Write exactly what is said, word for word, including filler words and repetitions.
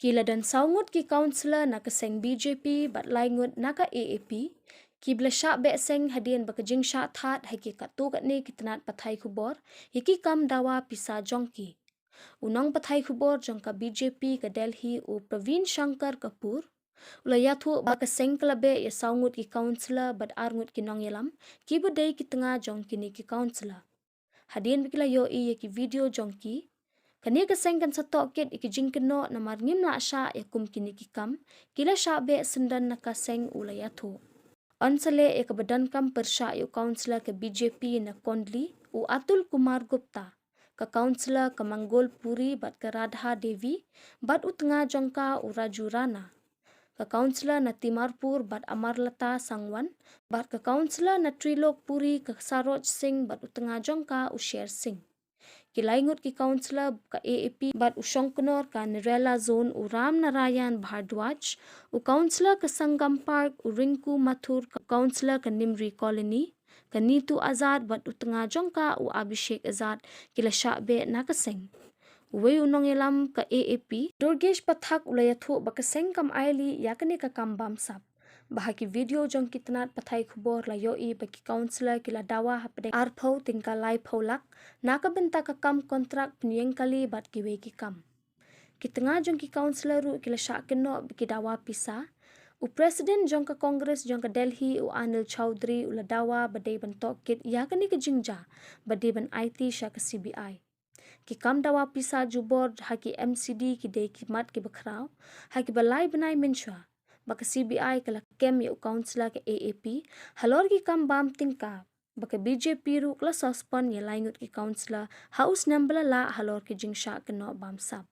Ki la don saw ngut ki councillor na ka seng B J P bad lai ngut na ka A A P kiba la shah beh seng hadien ba ka jingshah thad ha ki katto katne ki tnat pathai khubor ïa ki kam dawa pisa jong ki. U nongpathai khubor jong ka B J P ka Delhi, u Praveen Shankar Kapoor, u la ïathuh ba ka seng ka la beh ïa saw ngut ki councillor bad ar ngut ki nongïalam kiba dei ki tnga jong kine ki councillor. Hadien ba ki la ïohi ïa ki video jong ki, kane ka seng kan sa tohkit ïa ki jingkynnoh namar ngim lah shah ïa kum kine ki kam ki la shah beh syndon na ka seng, u la ïathuh. Yn sa leh ïa kaba donkam pyrshah ïa u councillor ka B J P na Kondli, u Atul Kumar Gupta, ka councillor ka Mangolpuri bad ka Radha Devi bad u tnga jong ka u Raju Rana, ka councillor na Timarpur bad Amarlata Sangwan, bad ka councillor na Trilokpuri ka Saroj Singh bad u tnga jong ka u Sher Singh. Ki lai ngut ki councillor ka A A P bad u shongknor ka Narela Zone u Ram Narayan Bhardwaj, u councillor ka Sangam Park u Rinku Mathur, ka councillor ka Nimri Colony ka Nitu Azad bad u tnga jong ka u Abhishek Azad ki la shah beh na ka seng. Uwei u nongïalam ka A A P, Durgesh Pathak, u la ïathuh ba ka seng kam ailad ïa kane ka kam bamsap, ba ha ki video jong ki tnat pathai khubor la ïohi ba ki councillor ki la dawa hapdeng arphew tyngka laiphew lak na ka bynta ka kam kontrak pynïeng kali bad kiwei ki kam. Ki tnga jong ki councillor ruh ki la shah kynnoh ba ki dawa pisa. U President jong ka Congress jong ka Delhi, u Anil Chaudhary, u la dawa ba dei ban tohkit ïa kane ka jingjia bad dei ban aiti sha ka C B I. Ki kam dawa pisa jubor ha ki M C D ki dei ki mat kiba khraw ha kiba lai bnai mynshwa ba ka C B I ka la kem ïa u councillor ka A A P halor ki kam bam tyngka, ba ka B J P ruh ka la suspend ïa lai ngut ki councillor ha u snem ba la lah halor ki jingshah kynnoh bamsap.